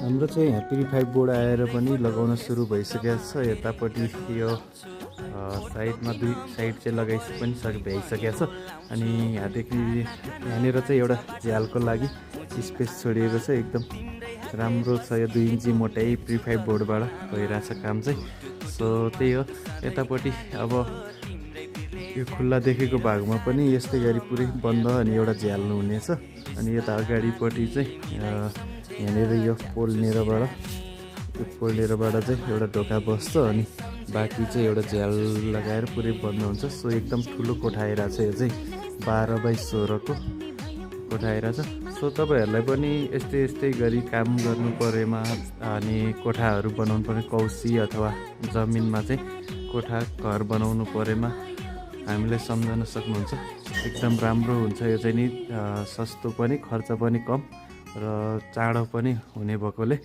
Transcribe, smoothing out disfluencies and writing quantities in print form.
हाम्रो चाहिँ यहाँ प्रिफाइभ बोर्ड आएर पनि लगाउन सुरु भइसकेको छ। यतापट्टि यो साइडमा दुई साइड चाहिँ भइसकेको छ। अनि यहाँनिर चाहिँ एउटा झ्यालको लागि स्पेस छोडिएको छ। एकदम राम्रो छ। यो 2 इन्ची मोटाइ प्रिफाइभ बोर्डबाट भइरहेछ काम चाहिँ। सो त्यही हो। यतापट्टि अब यो खुल्ला देखेको भागमा पनि यस्तै गरी पुरै बन्द अनि एउटा झ्याल्नु हुनेछ। अनि यता अगाडिपट्टि चाहिँ यहाँनिर यो पोल्नेरबाट चाहिँ एउटा ढोका बस्छ अनि बाँकी चाहिँ एउटा झ्याल लगाएर पुरै बन्द हुन्छ। सो एकदम ठुलो कोठा आइरहेछ। यो चाहिँ 12 बाइ 16 को कोठा आइरहेछ। सो तपाईँहरूलाई पनि यस्तै गरी काम गर्नु परेमा अनि कोठाहरू बनाउनु पर्ने कौसी अथवा जमिनमा चाहिँ कोठा घर बनाउनु परेमा हामीलाई सम्झन सक्नुहुन्छ। एकदम राम्रो हुन्छ। यो चाहिँ नि सस्तो पनि, खर्च पनि कम र चाँडो पनि हुने भएकोले